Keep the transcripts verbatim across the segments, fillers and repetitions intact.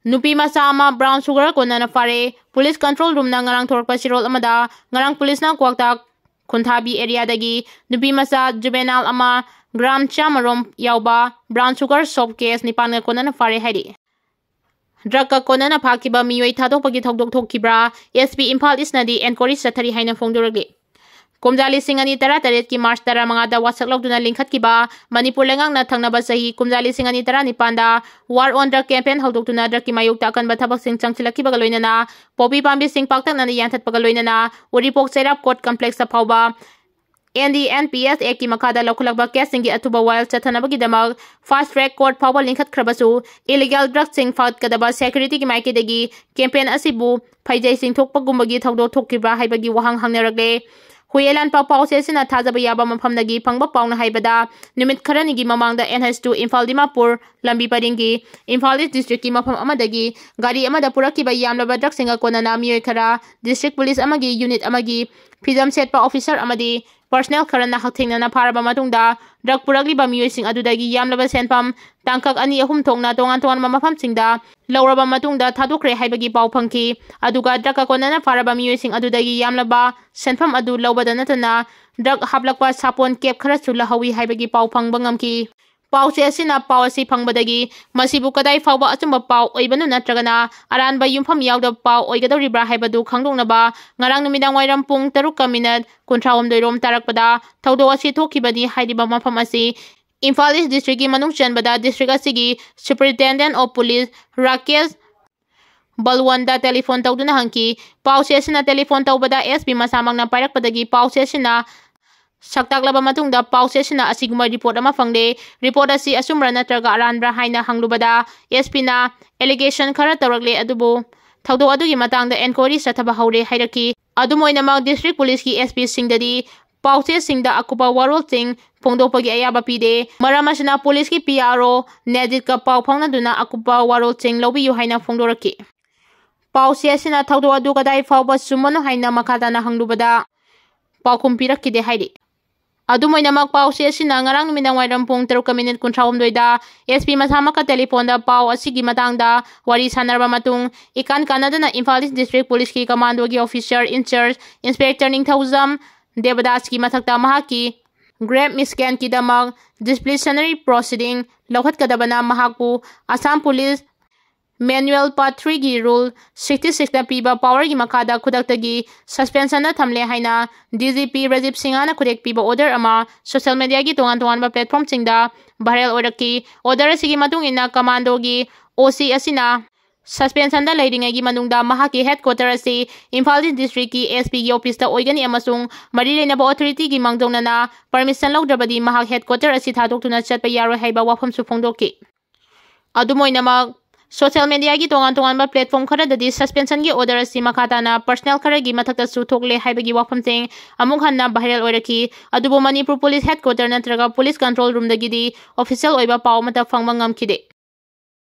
ꯅꯨꯄꯤ ꯃꯆꯥ ꯑꯃ brown sugar ꯀꯣꯟꯅꯅ ꯐꯥꯔꯦ꯫ Police control roomꯅ ꯉꯔꯥꯡ ꯊꯣꯔꯛꯄ ꯆꯦꯔꯣꯜ ꯑꯃꯗ, ꯉꯔꯥꯡ policeꯅ ꯀ꯭ꯋꯥꯛꯇꯥ ꯈꯨꯟꯊꯥꯕꯤ areaꯗꯒꯤ ꯅꯨꯄꯤ ꯃꯆꯥ juvenile ꯑꯃ gram ꯆꯥꯝꯃ ꯔꯣꯝ ꯌꯥꯎꯕ brown sugar soap case ꯅꯤꯄꯥꯟꯒ ꯀꯣꯟꯅꯅ ꯐꯥꯔꯦ ꯍꯥꯏꯔꯤ꯫ Drugꯀ ꯀꯣꯟꯅꯅ ꯐꯥꯈꯤꯕ ꯃꯤꯑꯣꯏ ꯊꯥꯗꯣꯛꯄꯒꯤ ꯊꯧꯗꯣꯛ ꯊꯣꯛꯈꯤꯕ꯭ꯔꯥ? SP ꯏꯝꯐꯥꯜ Eastꯅꯗꯤ enquiry ꯆꯠꯊꯔꯤ ꯍꯥꯏꯅ ꯐꯣꯡꯗꯣꯔꯛꯂꯤ꯫ ꯀꯨꯝꯖꯥ ꯂꯤꯁꯤꯡ ꯑꯅꯤ ꯇꯔꯥꯇꯔꯦꯠꯀꯤ March ꯇꯔꯥꯃꯉꯥꯗ ꯋꯥꯁꯛ ꯂꯧꯗꯨꯅ ꯂꯤꯡꯈꯠꯈꯤꯕ ꯃꯅꯤꯄꯨꯔ ꯂꯩꯉꯥꯛꯅ ꯊꯪꯅꯕ ꯆꯍꯤ ꯀꯨꯝꯖꯥ ꯂꯤꯁꯤꯡ ꯑꯅꯤ ꯇꯔꯥꯅꯤꯄꯥꯟꯗ War on Drug campaign ꯍꯧꯗꯣꯛꯇꯨꯅ drugꯀꯤ ꯃꯥꯌꯣꯛꯇ ꯑꯀꯟꯕ ꯊꯕꯛꯁꯤꯡ ꯆꯪꯁꯤꯜꯂꯛꯈꯤꯕꯒ ꯂꯣꯏꯅꯅ ꯄꯣꯄꯤ ꯄꯥꯝꯕꯤꯁꯤꯡ ꯄꯥꯛꯇꯛꯅꯅ ꯌꯥꯟꯊꯠꯄꯒ ꯂꯣꯏꯅꯅ ꯎꯔꯤꯄꯣꯛ ꯆꯩꯔꯥꯞ court complexꯇ ꯐꯥꯎꯕ N D N P S Actꯀꯤ ꯃꯈꯥꯗ ꯂꯧꯈꯠꯂꯛꯄ caseꯁꯤꯡꯒꯤ ꯑꯊꯨꯕ ꯋꯥꯌꯦꯜ ꯆꯠꯊꯅꯕꯒꯤꯗꯃꯛ fast track court ꯐꯥꯎꯕ ꯂꯤꯡꯈꯠꯈ꯭ꯔꯕꯁꯨ, illegal drugꯁꯤꯡ ꯐꯒꯠꯀꯗꯕ securityꯒꯤ ꯃꯥꯏꯀꯩꯗꯒꯤ campaign ꯑꯁꯤꯕꯨ ꯐꯩꯖꯩ ꯆꯤꯡꯊꯣꯛꯄꯒꯨꯝꯕꯒꯤ ꯊꯧꯗꯣꯛ ꯊꯣꯛꯈꯤꯕ꯭ꯔꯥ ꯍꯥꯏꯕꯒꯤ ꯋꯥꯍꯪ ꯍꯪꯅꯔꯛꯂꯦ꯫ ꯍꯨꯌꯦꯂꯥꯟꯄꯥ ꯄꯥꯎꯆꯦ ꯑꯁꯤꯅ ꯊꯥꯖꯕ ꯌꯥꯕ ꯃꯐꯝꯗꯒꯤ ꯐꯪꯕ ꯄꯥꯎꯅ ꯍꯥꯏꯕꯗ, ꯅꯨꯃꯤꯠ ꯈꯔꯅꯤꯒꯤ ꯃꯃꯥꯡꯗ N H two Imphal Dimapur ꯂꯝꯕꯤ ꯄꯔꯤꯡꯒꯤ ꯏꯝꯐꯥꯜ East districtꯀꯤ ꯃꯐꯝ ꯑꯃꯗꯒꯤ ꯒꯥꯔꯤ ꯑꯃꯗ ꯄꯨꯔꯛꯈꯤꯕ ꯌꯥꯝꯂꯕ drugꯁꯤꯡꯒ ꯀꯣꯟꯅꯅ ꯃꯤꯑꯣꯏ ꯈꯔ district police ꯑꯃꯒꯤ unit ꯑꯃꯒꯤ ꯐꯤꯖꯝ ꯁꯦꯠꯄ officer ꯑꯃꯗꯤ personnel ꯈꯔꯅ ꯍꯛꯊꯦꯡꯅꯅ ꯐꯥꯔꯕ ꯃꯇꯨꯡꯗ, drug ꯄꯨꯔꯛꯂꯤꯕ ꯃꯤꯑꯣꯏꯁꯤꯡ ꯑꯗꯨꯗꯒꯤ ꯌꯥꯝꯂꯕ ꯁꯦꯟꯐꯝ ꯇꯥꯡꯀꯛ ꯑꯅꯤ ꯑꯍꯨꯝ ꯊꯣꯛꯅ ꯇꯣꯉꯥꯟ ꯇꯣꯉꯥꯟꯕ ꯃꯐꯝꯁꯤꯡꯗ ꯂꯧꯔꯕ ꯃꯇꯨꯡꯗ ꯊꯥꯗꯣꯛꯈ꯭ꯔꯦ ꯍꯥꯏꯕꯒꯤ ꯄꯥꯎ ꯐꯪꯈꯤ꯫ ꯑꯗꯨꯒ drugꯀ ꯀꯣꯟꯅꯅ ꯐꯥꯔꯕ ꯃꯤꯑꯣꯏꯁꯤꯡ ꯑꯗꯨꯗꯒꯤ ꯌꯥꯝꯂꯕ ꯁꯦꯟꯐꯝ ꯑꯗꯨ ꯂꯧꯕꯗ ꯅꯠꯇꯅ, drug ꯍꯥꯞꯂꯛꯄ ꯁꯥꯄꯣꯟ cap ꯈꯔꯁꯨ ꯂꯧꯍꯧꯏ ꯍꯥꯏꯕꯒꯤ ꯄꯥꯎ ꯐꯪꯕ ꯉꯝꯈꯤ꯫ ꯄꯥꯎꯆꯦ ꯑꯁꯤꯅ ꯄꯥꯎ ꯑꯁꯤ ꯐꯪꯕꯗꯒꯤ ꯃꯁꯤꯕꯨ ꯀꯗꯥꯏ ꯐꯥꯎꯕ ꯑꯆꯨꯝꯕ ꯄꯥꯎ ꯑꯣꯏꯕꯅꯣ ꯅꯠꯇ꯭ꯔꯒꯅ ꯑꯔꯥꯟꯕ ꯌꯨꯝꯐꯝ ꯌꯥꯎꯗꯕ ꯄꯥꯎ ꯑꯣꯏꯒꯗꯧꯔꯤꯕ꯭ꯔꯥ ꯍꯥꯏꯕꯗꯨ ꯈꯪꯗꯣꯛꯅꯕ ꯉꯔꯥꯡ ꯅꯨꯃꯤꯗꯥꯡ ꯋꯥꯏꯔꯝ ꯄꯨꯡ ꯇꯔꯨꯛꯀ minute ꯀꯨꯟꯊ꯭ꯔꯥꯍꯨꯝꯗꯣꯏ ꯔꯣꯝ ꯇꯥꯔꯛꯄꯗ ꯊꯧꯗꯣꯛ ꯑꯁꯤ ꯊꯣꯛꯈꯤꯕꯅꯤ ꯍꯥꯏꯔꯤꯕ ꯃꯐꯝ ꯑꯁꯤ ꯏꯝꯐꯥꯜ East districtꯀꯤ ꯃꯅꯨꯡ ꯆꯟꯕꯗ district ꯑꯁꯤꯒꯤ Superintendent of Police Rakesh ꯕꯜꯋꯟꯗ telephone ꯇꯧꯗꯨꯅ ꯍꯪꯈꯤ꯫ ꯄꯥꯎꯆꯦ ꯑꯁꯤꯅ telephone ꯇꯧꯕꯗ SP ꯃꯁꯥꯃꯛꯅ ꯄꯥꯏꯔꯛꯄꯗꯒꯤ ꯄꯥꯎꯆꯦ ꯑꯁꯤꯅ ꯁꯛꯇꯥꯛꯂꯕ ꯃꯇꯨꯡꯗ ꯄꯥꯎꯆꯦ ꯑꯁꯤꯅ ꯑꯁꯤꯒꯨꯝꯕ report ꯑꯃ ꯐꯪꯂꯦ꯫ Report ꯑꯁꯤ ꯑꯆꯨꯝꯕ꯭ꯔꯥ ꯅꯠꯇ꯭ꯔꯒ ꯑꯔꯥꯟꯕ꯭ꯔꯥ ꯍꯥꯏꯅ ꯍꯪꯂꯨꯕꯗ, SPꯅ allegation ꯈꯔ ꯇꯧꯔꯛꯂꯦ, ꯑꯗꯨꯕꯨ ꯊꯧꯗꯣꯛ ꯑꯗꯨꯒꯤ ꯃꯇꯥꯡꯗ enquiry ꯆꯠꯊꯕ ꯍꯧꯔꯦ ꯍꯥꯏꯔꯛꯈꯤ꯫ ꯑꯗꯨꯝ ꯑꯣꯏꯅꯃꯛ, district policeꯀꯤ SPꯁꯤꯡꯗꯗꯤ ꯄꯥꯎꯆꯦꯁꯤꯡꯗ ꯑꯀꯨꯞꯄ ꯋꯥꯔꯣꯜꯁꯤꯡ ꯐꯣꯡꯗꯣꯛꯄꯒꯤ ꯑꯌꯥꯕ ꯄꯤꯗꯦ꯫ ꯃꯔꯝ ꯑꯁꯤꯅ, policeꯀꯤ PRO ꯅꯦꯖꯤꯠꯀ ꯄꯥꯎ ꯐꯥꯎꯅꯗꯨꯅ ꯑꯀꯨꯞꯄ ꯋꯥꯔꯣꯜꯁꯤꯡ ꯂꯧꯕꯤꯌꯨ ꯍꯥꯏꯅ ꯐꯣꯡꯗꯣꯔꯛꯈꯤ꯫ ꯄꯥꯎꯆꯦ ꯑꯁꯤꯅ ꯊꯧꯗꯣꯛ ꯑꯗꯨ ꯀꯗꯥꯏ ꯐꯥꯎꯕ ꯆꯨꯝꯕꯅꯣ ꯍꯥꯏꯅ ꯃꯈꯥ ꯇꯥꯅ ꯍꯪꯂꯨꯕꯗ, ꯄꯥꯎꯈꯨꯝ ꯄꯤꯔꯛꯈꯤꯗꯦ ꯍꯥꯏꯔꯤ꯫ ꯑꯗꯨꯝ ꯑꯣꯏꯅꯃꯛ, ꯄꯥꯎꯆꯦ ꯑꯁꯤꯅ ꯉꯔꯥꯡ ꯅꯨꯃꯤꯗꯥꯡ ꯋꯥꯏꯔꯝ ꯄꯨꯡ ꯇꯔꯨꯛꯀ ꯃꯤꯅꯤꯠ ꯀꯨꯟꯊ꯭ꯔꯥ ꯍꯨꯝꯗꯣꯏꯗ S P ꯃꯁꯥꯃꯛꯀ telephone ꯗ ꯄꯥꯎ ꯑꯁꯤꯒꯤ ꯃꯇꯥꯡꯗ ꯋꯥꯔꯤ ꯁꯥꯟꯅꯔꯕ ꯃꯇꯨꯡ, ꯏꯀꯥꯟ ꯀꯥꯟꯅꯗꯅ Imphal East District Police ꯀꯤ commando ꯒꯤ officer in charge Inspector ꯅꯤꯡꯊꯧꯖꯝ ꯗꯦꯕꯗꯥꯁꯀꯤ ꯃꯊꯛꯇ ꯃꯍꯥꯛꯀꯤ grave miscreant ꯀꯤꯗꯃꯛ disciplinary proceeding ꯂꯧꯈꯠꯀꯗꯕꯅ ꯃꯍꯥꯛꯄꯨ Assam police manual part three ꯒꯤ rule sixty six ꯅ ꯄꯤꯕ power ꯒꯤ ꯃꯈꯥꯗ ꯈꯨꯗꯛꯇꯒꯤ suspension ꯗ ꯊꯝꯂꯦ ꯍꯥꯏꯅ D G P ꯔꯥꯖꯤꯕ ꯁꯤꯡꯍꯅ ꯈꯨꯗꯦꯛ ꯄꯤꯕ order ꯑꯃ social media ꯒꯤ ꯇꯣꯉꯥꯟ ꯇꯣꯉꯥꯟꯕ platform ꯁꯤꯡꯗ viral ꯑꯣꯏꯔꯛꯈꯤ꯫ Order ꯑꯁꯤꯒꯤ ꯃꯇꯨꯡ ꯏꯟꯅ commando ꯒꯤ O C ꯑꯁꯤꯅ suspension ꯗ ꯂꯩꯔꯤꯉꯩꯒꯤ ꯃꯅꯨꯡꯗ ꯃꯍꯥꯛꯀꯤ headquarter ꯑꯁꯤ ꯏꯝꯐꯥꯜ East District ꯀꯤ S P ꯒꯤ office ꯇ ꯑꯣꯏꯒꯅꯤ ꯑꯃꯁꯨꯡ ꯃꯔꯤ ꯂꯩꯅꯕ authority ꯒꯤ ꯃꯥꯡꯖꯧꯅꯅ permission ꯂꯧꯗ꯭ꯔꯕꯗꯤ ꯃꯍꯥꯛ headquarter ꯑꯁꯤ ꯊꯥꯗꯣꯛꯇꯨꯅ ꯆꯠꯄ ꯌꯥꯔꯣꯏ ꯍꯥꯏꯕ ꯋꯥꯐꯝꯁꯨ ꯐꯣꯡꯗꯣꯛꯈꯤ꯫ ꯑꯗꯨꯝ ꯑꯣꯏꯅꯃꯛ, social media ꯒꯤ ꯇꯣꯉꯥꯟ ꯇꯣꯉꯥꯟꯕ platform ꯈꯔꯗꯗꯤ suspension ꯒꯤ order ꯑꯁꯤ ꯃꯈꯥ ꯇꯥꯅ personnel ꯈꯔꯒꯤ ꯃꯊꯛꯇꯁꯨ ꯊꯣꯛꯂꯦ ꯍꯥꯏꯕꯒꯤ ꯋꯥꯐꯝꯁꯤꯡ ꯑꯃꯨꯛ ꯍꯟꯅ viral ꯑꯣꯏꯔꯛꯈꯤ꯫ ꯑꯗꯨꯕꯨ ꯃꯅꯤꯄꯨꯔ police headquarter ꯅꯠꯇ꯭ꯔꯒ police control room ꯗꯒꯤꯗꯤ official ꯑꯣꯏꯕ ꯄꯥꯎ ꯑꯃꯠꯇ ꯐꯪꯕ ꯉꯝꯈꯤꯗꯦ꯫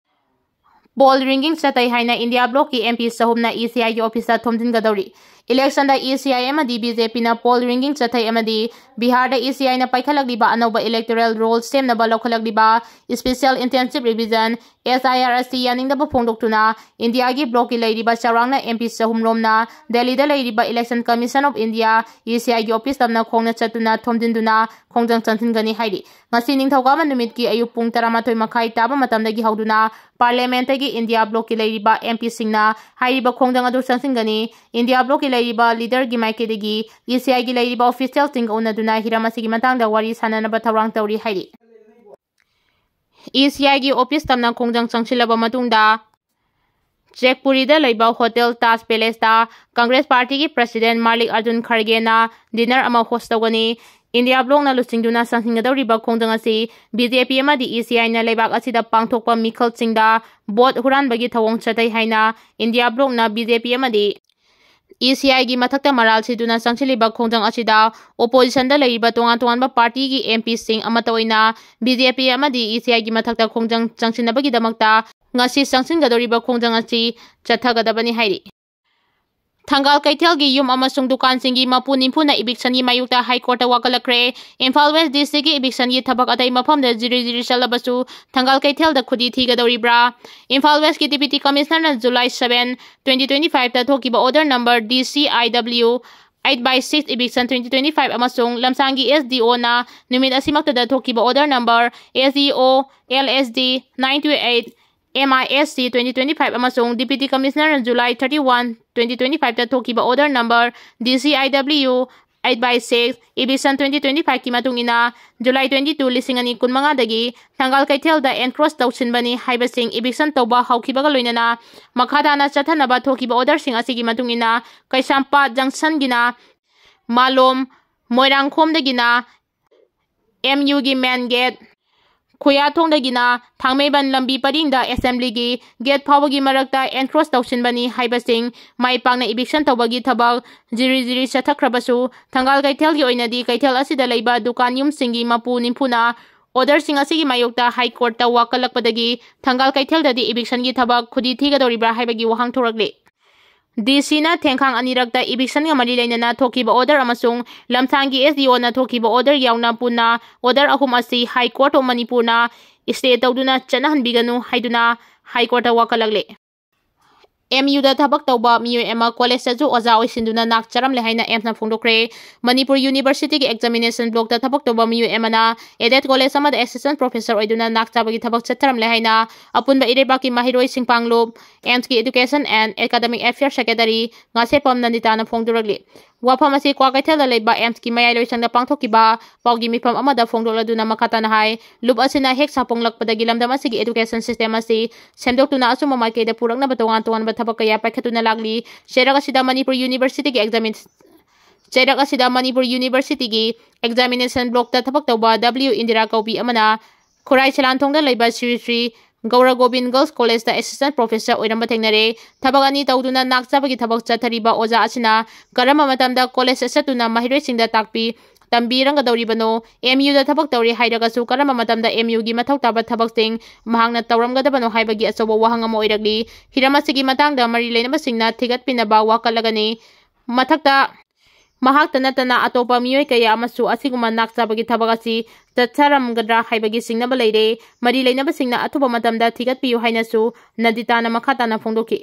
Poll ringing ꯆꯠꯊꯩ ꯍꯥꯏꯅ India bloc ꯀꯤ M P ꯆꯍꯨꯝꯅ E C I ꯒꯤ office ꯇ ꯊꯣꯝꯖꯤꯟꯒꯗꯧꯔꯤ꯫ Election the E C I ꯑꯃꯗꯤ B J P ꯅ poll ringing ꯆꯠꯊꯩ ꯑꯃꯗꯤ ꯕꯤꯍꯥꯔꯗ E C I ꯅ ꯄꯥꯏꯈꯠꯂꯛꯂꯤꯕ ꯑꯅꯧꯕ electoral roll ꯁꯦꯝꯅꯕ ꯂꯧꯈꯠꯂꯛꯂꯤꯕ special intensive revision, S I R, ꯑꯁꯤ ꯌꯥꯅꯤꯡꯗꯕ ꯐꯣꯡꯗꯣꯛꯇꯨꯅ India ꯒꯤ bloc ꯀꯤ ꯂꯩꯔꯤꯕ ꯆꯥꯎꯔꯥꯛꯅ M P ꯆꯍꯨꯝ ꯔꯣꯝꯅ Delhi ꯗ ꯂꯩꯔꯤꯕ Election Commission of India, E C I ꯒꯤ office ꯇꯝꯅ ꯈꯣꯡꯅ ꯆꯠꯇꯨꯅ ꯊꯣꯝꯖꯤꯟꯗꯨꯅ ꯈꯣꯡꯖꯪ ꯆꯪꯁꯤꯟꯒꯅꯤ ꯍꯥꯏꯔꯤ꯫ ꯉꯁꯤ ꯅꯤꯡꯊꯧꯀꯥꯕ ꯅꯨꯃꯤꯠꯀꯤ ꯑꯌꯨꯛ ꯄꯨꯡ ꯇꯔꯥꯃꯥꯊꯣꯏ ꯃꯈꯥꯏ ꯇꯥꯕ ꯃꯇꯝꯗꯒꯤ ꯍꯧꯗꯨꯅ Parliament ꯇꯒꯤ India bloc ꯀꯤ ꯂꯩꯔꯤꯕ M P ꯁꯤꯡꯅ ꯍꯥꯏꯔꯤꯕ ꯈꯣꯡꯖꯪ ꯑꯗꯨ ꯆꯪꯁꯤꯟꯒꯅꯤ꯫ India bloc ꯀꯤ ꯂꯩꯔꯤꯕ leader ꯒꯤ ꯃꯥꯏꯀꯩꯗꯒꯤ E C I ꯒꯤ ꯂꯩꯔꯤꯕ official ꯁꯤꯡꯒ ꯎꯅꯗꯨꯅ ꯍꯤꯔꯝ ꯑꯁꯤꯒꯤ ꯃꯇꯥꯡꯗ ꯋꯥꯔꯤ ꯁꯥꯟꯅꯅꯕ ꯊꯧꯔꯥꯡ ꯇꯧꯔꯤ ꯍꯥꯏꯔꯤ꯫ E C I ꯒꯤ office ꯇꯝꯅ ꯈꯣꯡꯖꯪ ꯆꯪꯁꯤꯜꯂꯕ ꯃꯇꯨꯡꯗ, ꯆꯦꯛꯄꯨꯔꯤꯗ ꯂꯩꯕ Hotel Taj Palace ꯇ Congress party ꯒꯤ president ꯃꯥꯂꯤꯛ ꯑꯔꯖꯨꯟ ꯈꯔꯒꯦꯅ dinner ꯑꯃ host ꯇꯧꯒꯅꯤ꯫ India bloc ꯅ ꯂꯨꯆꯤꯡꯗꯨꯅ ꯆꯪꯁꯤꯟꯒꯗꯧꯔꯤꯕ ꯈꯣꯡꯖꯪ ꯑꯁꯤ B J P ꯑꯃꯗꯤ E C I ꯅ ꯂꯩꯕꯥꯛ ꯑꯁꯤꯗ ꯄꯥꯡꯊꯣꯛꯄ ꯃꯤꯈꯜꯁꯤꯡꯗ vote ꯍꯨꯔꯥꯟꯕꯒꯤ ꯊꯧꯑꯣꯡ ꯆꯠꯊꯩ ꯍꯥꯏꯅ India bloc ꯅ B J P ꯑꯃꯗꯤ E C I ꯒꯤ ꯃꯊꯛꯇ ꯃꯔꯥꯜ ꯁꯤꯗꯨꯅ ꯆꯪꯁꯤꯜꯂꯤꯕ ꯈꯣꯡꯖꯪ ꯑꯁꯤꯗ opposition ꯗ ꯂꯩꯔꯤꯕ ꯇꯣꯉꯥꯟ ꯇꯣꯉꯥꯟꯕ party ꯒꯤ M P ꯁꯤꯡ ꯑꯃꯠꯇ ꯑꯣꯏꯅ B J P ꯑꯃꯗꯤ E C I ꯒꯤ ꯃꯊꯛꯇ ꯈꯣꯡꯖꯪ ꯆꯪꯁꯤꯟꯅꯕꯒꯤꯗꯃꯛꯇ ꯉꯁꯤ ꯆꯪꯁꯤꯟꯒꯗꯧꯔꯤꯕ ꯈꯣꯡꯖꯪ ꯑꯁꯤ ꯆꯠꯊꯒꯗꯕꯅꯤ ꯍꯥꯏꯔꯤ꯫ ꯊꯪꯒꯥꯜ ꯀꯩꯊꯦꯜꯒꯤ ꯌꯨꯝ ꯑꯃꯁꯨꯡ ꯗꯨꯀꯥꯟꯁꯤꯡꯒꯤ ꯃꯄꯨ ꯅꯤꯝꯐꯨꯅ eviction ꯒꯤ ꯃꯥꯌꯣꯛꯇ High Court ꯇ ꯋꯥꯀꯠꯂꯛꯈ꯭ꯔꯦ꯫ ꯏꯝꯐꯥꯜ West District ꯀꯤ eviction ꯒꯤ ꯊꯕꯛ ꯑꯇꯩ ꯃꯐꯝꯗ ꯖꯤꯔꯤ ꯖꯤꯔꯤ ꯆꯠꯂꯕꯁꯨ ꯊꯪꯒꯥꯜ ꯀꯩꯊꯦꯜꯗ ꯈꯨꯗꯤ ꯊꯤꯒꯗꯧꯔꯤꯕ꯭ꯔꯥ? ꯏꯝꯐꯥꯜ West ꯀꯤ Deputy Commissioner ꯅ July seven, twenty twenty-five ꯇ ꯊꯣꯛꯈꯤꯕ order number D C I W eight by six eviction twenty twenty-five ꯑꯃꯁꯨꯡ ꯂꯝꯁꯥꯡꯒꯤ S D O ꯅ ꯅꯨꯃꯤꯠ ꯑꯁꯤꯃꯛꯇꯗ ꯊꯣꯛꯈꯤꯕ order number S D O L S D nine two eight M I S C twenty twenty-five ꯑꯃꯁꯨꯡ Deputy Commissioner ꯅ July thirty-one, twenty twenty-five ꯇ ꯊꯣꯛꯈꯤꯕ order number D C I W eight by six eviction twenty twenty-five ꯀꯤ ꯃꯇꯨꯡ ꯏꯟꯅ July twenty-two, ꯂꯤꯁꯤꯡ ꯑꯅꯤ ꯀꯨꯟꯃꯉꯥꯗꯒꯤ ꯊꯪꯒꯥꯜ ꯀꯩꯊꯦꯜꯗ encroach ꯇꯧꯁꯤꯟꯕꯅꯤ ꯍꯥꯏꯕꯁꯤꯡ eviction ꯇꯧꯕ ꯍꯧꯈꯤꯕꯒ ꯂꯣꯏꯅꯅ ꯃꯈꯥ ꯇꯥꯅ ꯆꯠꯊꯅꯕ ꯊꯣꯛꯈꯤꯕ order ꯁꯤꯡ ꯑꯁꯤꯒꯤ ꯃꯇꯨꯡ ꯏꯟꯅ ꯀꯩꯁꯥꯝꯄꯥꯠ junction ꯒꯤꯅ ꯃꯥꯂꯣꯝ, ꯃꯣꯏꯔꯥꯡꯈꯣꯝꯗꯒꯤꯅ M U ꯒꯤ main gate, ꯈꯨꯌꯥꯊꯣꯡꯗꯒꯤꯅ ꯊꯥꯡꯃꯩꯕꯟ ꯂꯝꯕꯤ ꯄꯔꯤꯡꯗ Assembly ꯒꯤ gate ꯐꯥꯎꯕꯒꯤ ꯃꯔꯛꯇ encroach ꯇꯧꯁꯤꯟꯕꯅꯤ ꯍꯥꯏꯕꯁꯤꯡ ꯃꯥꯏ ꯄꯥꯛꯅ eviction ꯇꯧꯕꯒꯤ ꯊꯕꯛ ꯖꯤꯔꯤ ꯖꯤꯔꯤ ꯆꯠꯊꯈ꯭ꯔꯕꯁꯨ, ꯊꯪꯒꯥꯜ ꯀꯩꯊꯦꯜꯒꯤ ꯑꯣꯏꯅꯗꯤ ꯀꯩꯊꯦꯜ ꯑꯁꯤꯗ ꯂꯩꯕ ꯗꯨꯀꯥꯟ ꯌꯨꯝꯁꯤꯡꯒꯤ ꯃꯄꯨ ꯅꯤꯝꯐꯨꯅ order ꯁꯤꯡ ꯑꯁꯤꯒꯤ ꯃꯥꯌꯣꯛꯇ High Court ꯇ ꯋꯥꯀꯠꯂꯛꯄꯗꯒꯤ ꯊꯪꯒꯥꯜ ꯀꯩꯊꯦꯜꯗꯗꯤ eviction ꯒꯤ ꯊꯕꯛ ꯈꯨꯗꯤ ꯊꯤꯒꯗꯧꯔꯤꯕ꯭ꯔꯥ ꯍꯥꯏꯕꯒꯤ ꯋꯥꯍꯪ ꯊꯣꯔꯛꯂꯤ꯫ D C ꯅ ꯊꯦꯡꯈꯥꯡ ꯑꯅꯤꯔꯛꯇ eviction ꯒ ꯃꯔꯤ ꯂꯩꯅꯅ ꯊꯣꯛꯈꯤꯕ order ꯑꯃꯁꯨꯡ ꯂꯝꯁꯥꯡꯒꯤ S D O ꯅ ꯊꯣꯛꯈꯤꯕ order ꯌꯥꯎꯅ ꯄꯨꯟꯅ order ꯑꯍꯨꯝ ꯑꯁꯤ High Court of ꯃꯅꯤꯄꯨꯔꯅ stay ꯇꯧꯗꯨꯅ ꯆꯠꯅꯍꯟꯕꯤꯒꯅꯨ ꯍꯥꯏꯗꯨꯅ High Court ꯇ ꯋꯥꯀꯠꯂꯛꯂꯦ꯫ M U ꯗ ꯊꯕꯛ ꯇꯧꯕ ꯃꯤꯑꯣꯏ ꯑꯃ college ꯇꯁꯨ ꯑꯣꯖꯥ ꯑꯣꯏꯁꯤꯟꯗꯨꯅ ꯅꯥꯛ ꯆꯥꯔꯝꯂꯦ ꯍꯥꯏꯅ AIIMS ꯅ ꯐꯣꯡꯗꯣꯛꯈ꯭ꯔꯦ꯫ ꯃꯅꯤꯄꯨꯔ University ꯒꯤ examination block ꯇ ꯊꯕꯛ ꯇꯧꯕ ꯃꯤꯑꯣꯏ ꯑꯃꯅ aided college ꯑꯃꯗ assistant professor ꯑꯣꯏꯗꯨꯅ ꯅꯥꯛ ꯆꯥꯕꯒꯤ ꯊꯕꯛ ꯆꯠꯊꯔꯝꯂꯦ ꯍꯥꯏꯅ ꯑꯄꯨꯟꯕ ꯏꯔꯩꯕꯥꯛꯀꯤ ꯃꯍꯩꯔꯣꯏꯁꯤꯡ ꯄꯥꯡꯂꯨꯞ, AIIMS ꯀꯤ Education and Academic Affairs Secretary Ngasheppam ꯅꯟꯗꯤꯇꯥꯅ ꯐꯣꯡꯗꯣꯔꯛꯂꯤ꯫ ꯋꯥꯐꯝ ꯑꯁꯤ ꯀ꯭ꯋꯥꯀꯩꯊꯦꯜꯗ ꯂꯩꯕ AIIMS ꯀꯤ ꯃꯌꯥꯏ ꯂꯣꯏꯁꯪꯗ ꯄꯥꯡꯊꯣꯛꯈꯤꯕ ꯄꯥꯎꯒꯤ ꯃꯤꯐꯝ ꯑꯃꯗ ꯐꯣꯡꯗꯣꯛꯂꯗꯨꯅ ꯃꯈꯥ ꯇꯥꯅ ꯍꯥꯏ, ꯂꯨꯞ ꯑꯁꯤꯅ ꯍꯦꯛ ꯁꯥꯄꯣꯡꯂꯛꯄꯗꯒꯤ ꯂꯝꯗꯝ ꯑꯁꯤꯒꯤ education system ꯑꯁꯤ ꯁꯦꯝꯗꯣꯛꯇꯨꯅ ꯑꯆꯨꯝꯕ ꯃꯥꯏꯀꯩꯗ ꯄꯨꯔꯛꯅꯕ ꯇꯣꯉꯥꯟ ꯇꯣꯉꯥꯟꯕ ꯊꯕꯛ ꯀꯌꯥ ꯄꯥꯏꯈꯠꯇꯨꯅ ꯂꯥꯛꯂꯤ꯫ ꯆꯩꯔꯛ ꯑꯁꯤꯗ ꯃꯅꯤꯄꯨꯔ University ꯒꯤ examine-, ꯆꯩꯔꯛ ꯑꯁꯤꯗ ꯃꯅꯤꯄꯨꯔ University ꯒꯤ examination block ꯇ ꯊꯕꯛ ꯇꯧꯕ W ꯏꯟꯗꯤꯔꯥ ꯀꯧꯕꯤ ꯑꯃꯅ ꯈꯨꯔꯥꯏ ꯁꯂꯥꯟꯊꯣꯡꯗ ꯂꯩꯕ ꯁ꯭ꯔꯤ ꯁ꯭ꯔꯤ ꯒꯧꯔ ꯒꯣꯕꯤꯟ Girls College ꯇ assistant professor ꯑꯣꯏꯔꯝꯕ ꯊꯦꯡꯅꯔꯦ꯫ ꯊꯕꯛ ꯑꯅꯤ ꯇꯧꯗꯨꯅ ꯅꯥꯛ ꯆꯥꯕꯒꯤ ꯊꯕꯛ ꯆꯠꯊꯔꯤꯕ ꯑꯣꯖꯥ ꯑꯁꯤꯅ ꯀꯔꯝꯕ ꯃꯇꯝꯗ college ꯆꯠꯇꯨꯅ ꯃꯍꯩꯔꯣꯏꯁꯤꯡꯗ ꯇꯥꯛꯄꯤ, ꯇꯝꯕꯤꯔꯝꯒꯗꯧꯔꯤꯕꯅꯣ? ꯑꯦꯝ ꯌꯨꯗ ꯊꯕꯛ ꯇꯧꯔꯤ ꯍꯥꯏꯔꯒꯁꯨ ꯀꯔꯝꯕ ꯃꯇꯝꯗ ꯑꯦꯝ ꯌꯨꯒꯤ ꯃꯊꯧ ꯇꯥꯕ ꯊꯕꯛꯁꯤꯡ ꯃꯍꯥꯛꯅ ꯇꯧꯔꯝꯒꯗꯕꯅꯣ ꯍꯥꯏꯕꯒꯤ ꯑꯆꯧꯕ ꯋꯥꯍꯪ ꯑꯃ ꯑꯣꯏꯔꯛꯂꯤ꯫ ꯍꯤꯔꯝ ꯑꯁꯤꯒꯤ ꯃꯇꯥꯡꯗ ꯃꯔꯤ ꯂꯩꯅꯕꯁꯤꯡꯅ ꯊꯤꯒꯠꯄꯤꯅꯕ ꯋꯥꯀꯠꯂꯒꯅꯤ꯫ ꯃꯊꯛꯇ ꯃꯍꯥꯛꯇ ꯅꯠꯇꯅ ꯑꯇꯣꯞꯄ ꯃꯤꯑꯣꯏ ꯀꯌꯥ ꯑꯃꯁꯨ ꯑꯁꯤꯒꯨꯝꯕ ꯅꯥꯛ ꯆꯥꯕꯒꯤ ꯊꯕꯛ ꯑꯁꯤ ꯆꯠꯊꯔꯝꯒꯗ꯭ꯔꯥ ꯍꯥꯏꯕꯒꯤ ꯆꯤꯡꯅꯕ ꯂꯩꯔꯦ꯫ ꯃꯔꯤ ꯂꯩꯅꯕꯁꯤꯡꯅ ꯑꯊꯨꯕ ꯃꯇꯝꯗ ꯊꯤꯒꯠꯄꯤꯌꯨ ꯍꯥꯏꯅꯁꯨ ꯅꯟꯗꯤꯇꯥꯅ ꯃꯈꯥ ꯇꯥꯅ ꯐꯣꯡꯗꯣꯛꯈꯤ꯫